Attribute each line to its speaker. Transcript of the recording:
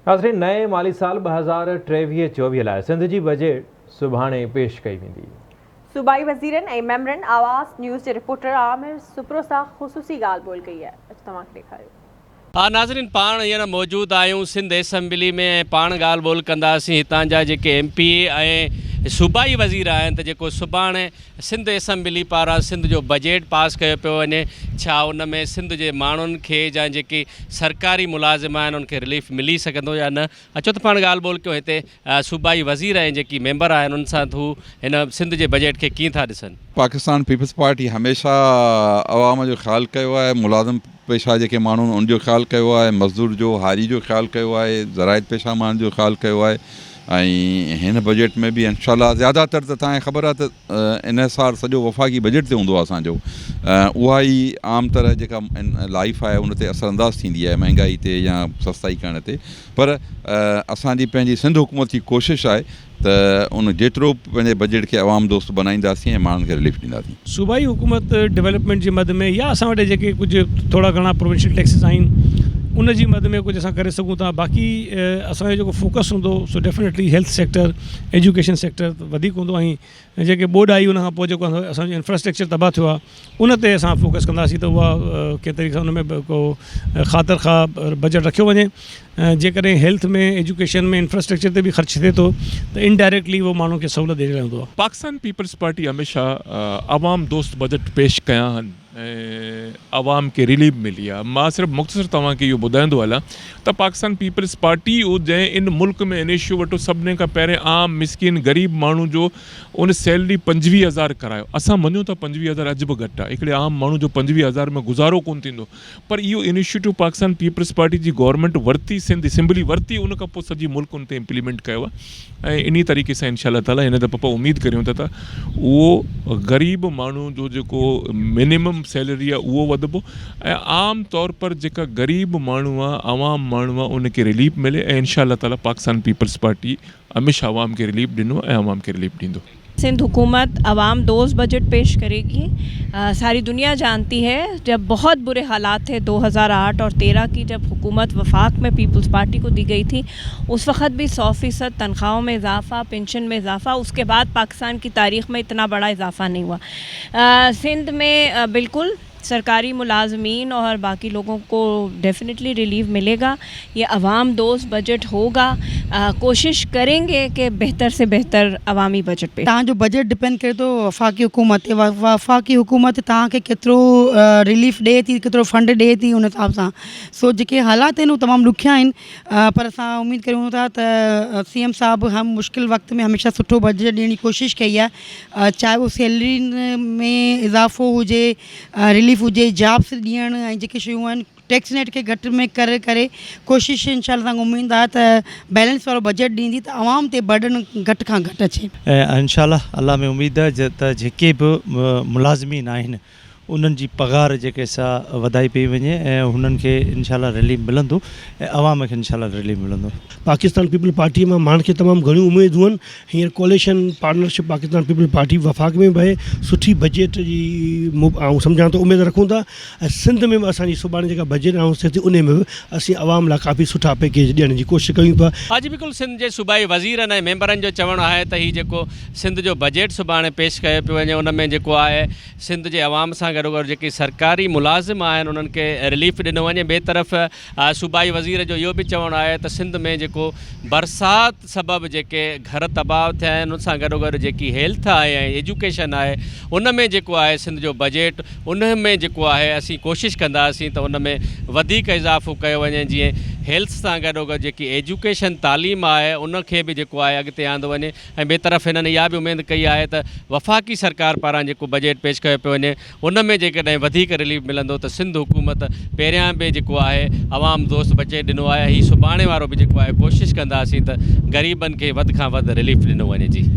Speaker 1: ناظرين نئين مالي سال 2023 24 لاء سنڌ جي بجيٽ سڀاڻي پيش ڪئي ويندي.
Speaker 2: صوبائي وزيرن ۽ ميمبرن آواز نيوز جي رپورٽر عامر سپرو سان خصوصي ڳالهه ٻولهه ڪئي آهي اچ توهان کي ڏيکاريون.
Speaker 3: ها ناظرين پاڻ هينئر موجود آهيون سنڌ اسيمبلي ۾ ۽ پاڻ ڳالهه ٻولهه ڪنداسين هتان جا جيڪي ايم پي اي ۽ صوبائي وزير آهن ته جيڪو سڀاڻي سنڌ اسيمبلي پاران سنڌ جو بجيٽ پاس ڪيو پيو وڃي ڇا ان ۾ سنڌ جي ماڻهن کي جا جيڪي سرڪاري ملازم آهن ان کي رليف ملي سگهندو يا نه اچو ته پاڻ ڳالهه ٻولهه ڪيون هتي صوبائي وزير ۽ جيڪي ميمبر آهن ان سان ته هو هن سنڌ جي بجيٽ کي ڪيئن ٿا ڏسن.
Speaker 4: پاڪستان پيپلز پارٽي هميشه عوام جو خيال ڪيو آهي ملازم پيشه جيڪي ماڻهو آهن ان جو خيال ڪيو آهي، مزدور جو، هاري جو خيال ڪيو آهي، زراعت پيشه ماڻهن جو خيال ڪيو آهي ۽ هن بجيٽ ۾ به انشاء الله زياده تر ته توهان کي خبر آهي ته انحصار سڄو وفاقي بجيٽ تي هوندو آهي اسان جو اها ئي عام طرح جيڪا لائف آهي ان تي اثر انداز ٿيندي آهي مهنگائي تي يا سستائي ڪرڻ تي پر اسان جي پنهنجي سنڌ حڪومت جي ڪوشش آهي ته ان جيترو به پنهنجي بجيٽ کي عوام دوست بنائينداسين ۽ ماڻهن کي رليف ڏينداسين.
Speaker 5: صوبائي حڪومت ڊولپمينٽ جي مد ۾ يا اسان وٽ جيڪي ڪجهه ٿورا گهڻا پروونشل ٽيڪسز آهن ان جي مد ۾ ڪجهه اسان ڪري سگهون ٿا باقي اسان جو جيڪو فوڪس هوندو سو definitely health sector education sector وڌيڪ هوندو ۽ جيڪي ٻوڏ آئي ان کان پوء جيڪو اسان جو انفراسٽرڪچر تباهه ٿيو آهي ان تي اسان فوڪس ڪنداسين ته اها ڪنهن طريقي سان ان ۾ به ڪو خاطر خواهه بجيٽ رکيو وڃي ۽ جيڪڏهن هيلٿ ۾ ايجوڪيشن ۾ انفراسٽرڪچر تي به خرچ ٿئي ٿو ته انڊائريڪٽلي اهو ماڻهن کي سهولت ڏيڻ لاء هوندو آهي.
Speaker 6: پاڪستان پيپلز پارٽي هميشه عوام دوست بجيٽ پيش ڪيا آهن ۽ عوام کي رليف ملي آهي مان صرف مختصر توهان کي اهو ٻڌائيندو هلان ته پاڪستان پيپلز پارٽي اهو جنهن ان ملڪ ۾ انيشيو وٺو سڀني کان پهرين عام مسڪين غريب ماڻهو جو ان سيلري 25 هزار ڪرايو اسان مڃون ٿا 25 هزار اڄ به گهٽ آهي هڪڙي عام ماڻهو جو 25 هزار ۾ گذارو ڪونه ٿيندو پر اهو انيشيٽو پاڪستان پيپلز پارٽي جي گورنمينٽ ورتي سنڌ اسيمبلي ورتي ان کان پوء سڄي ملڪ ان تي امپليمينٽ ڪيو آهي ۽ انهي طريقي سان انشاء الله تعالي هن دفعي اميد ڪريون ٿا ته اهو غريب ماڻهو جو جيڪو منيمم سيلري آهي اهو وڌبو ۽ عام طور پر جيڪا غريب ماڻهو آهي عوام ماڻهو آهي ان کي رليف ملي ۽ انشاء الله تعالي پاڪستان پيپلز پارٽي هميشه عوام کي رليف ڏنو ۽ عوام کي رليف ڏيندو.
Speaker 7: سنڌ حڪومت عوام دوست بجيٽ پيش ڪري گي ساري دنيا جانتي هي جب بهت بري حالات ٿي 2008 اور 13 ڪي جب حڪومت وفاق ۾ پيپلز پارٽي ڪو the گئي ٿي اس وقت بهي 100 فيصد تنخواهون ۾ اضافه پينشن ۾ اضافه اس ڪي بعد پاڪستان ڪي تاريخ ۾ اتنا بڙا اضافه نهي هوا سنڌ ۾ بلڪل سرڪاري ملازمين اور باقي لوگون ڪو ڊيفنيٽلي رليف ملي گا يه عوام دوست بجيٽ هوگا ڪوشش ڪرين گي ڪي بهتر سي بهتر عوامي بجيٽ پيش.
Speaker 8: توهان جو بجيٽ ڊپينڊ ڪري ٿو وفاقي حڪومت تي وفاقي حڪومت توهان کي ڪيترو رليف ڏئي ٿي ڪيترو فنڊ ڏئي ٿي ان حساب سان سو جيڪي حالات آهن اهي تمام ڏکيا آهن پر اسان اميد ڪريون ٿا ته سي ايم صاحب هم مشڪل وقت ۾ هميشه سٺو بجيٽ ڏيڻ جي ڪوشش ڪئي آهي چاهي اهو سيلرين ۾ اضافو هجي رليف هجي جابس ڏيڻ ۽ جيڪي شيون آهن ٽيڪس نيٽ کي گهٽ ۾ ڪري ڪري ڪوشش انشاء الله سان اميد آهي ته بيلنس وارو بجيٽ ڏيندي ته عوام تي برڊن گهٽ کان گهٽ اچي.
Speaker 9: ۽ انشاء الله الله ۾ اميد آهي ته جيڪي به ملازمين آهن انهن جي پگهار جيڪي سا وڌائي پئي وڃي ۽ هنن کي انشاء الله رليف ملندو ۽ عوام کي انشاء الله رليف ملندو.
Speaker 10: پاڪستان پيپلز پارٽيء مان ماڻهن کي تمام گهڻيون اميدون آهن. هينئر coalition partnership Pakistan peoples party وفاق ۾ به آهي. سٺي بجيٽ جي آئون سمجهان ٿو اميد رکون ٿا ۽ سنڌ ۾ به اسان جي سڀاڻي جيڪا بجيٽ انائونس ٿئي ٿي انهي ۾ به اسين عوام لاء ڪافي سٺا پيڪيج ڏيڻ جي ڪوشش ڪيون پيا.
Speaker 3: اڄ بلڪل سنڌ جي صوبائي وزيرن ۽ ميمبرن جو چوڻ آهي ته هي جيڪو سنڌ جو بجيٽ سڀاڻي پيش ڪيو پيو وڃي ان ۾ جيڪو آهي سنڌ جي عوام سان گڏوگڏ جيڪي سرڪاري ملازم آهن انهن کي رليف ڏنو وڃي ٻئي طرف صوبائي وزير جو اهو به چوڻ آهي ته سنڌ ۾ جيڪو برسات سبب جيڪي گهر تباهه ٿيا آهن ان سان گڏوگڏ جيڪي هيلٿ آهي ۽ ايجوڪيشن آهي ان ۾ جيڪو آهي سنڌ جو بجيٽ ان ۾ جيڪو آهي اسين ڪوشش ڪنداسين ته ان ۾ وڌيڪ اضافو ڪيو وڃي جيئن هيلٿ سان گڏوگڏ جيڪي ايجوڪيشن تعليم آهي ان کي به جيڪو آهي اڳتي آندو وڃي ۽ ٻئي طرف هنن اها به اميد ڪئي آهي ته وفاقي سرڪار پاران جيڪو بجيٽ پيش ڪيو پيو وڃي ان ۾ جيڪڏهن وڌيڪ رليف ملندو ته سنڌ حڪومت پهريان به جيڪو آهي عوام دوست بجيٽ ڏنو آهي ۽ هي سڀاڻي وارو به جيڪو آهي ڪوشش ڪنداسين ته غريبن کي وڌ کان وڌ رليف ڏنو وڃي جي.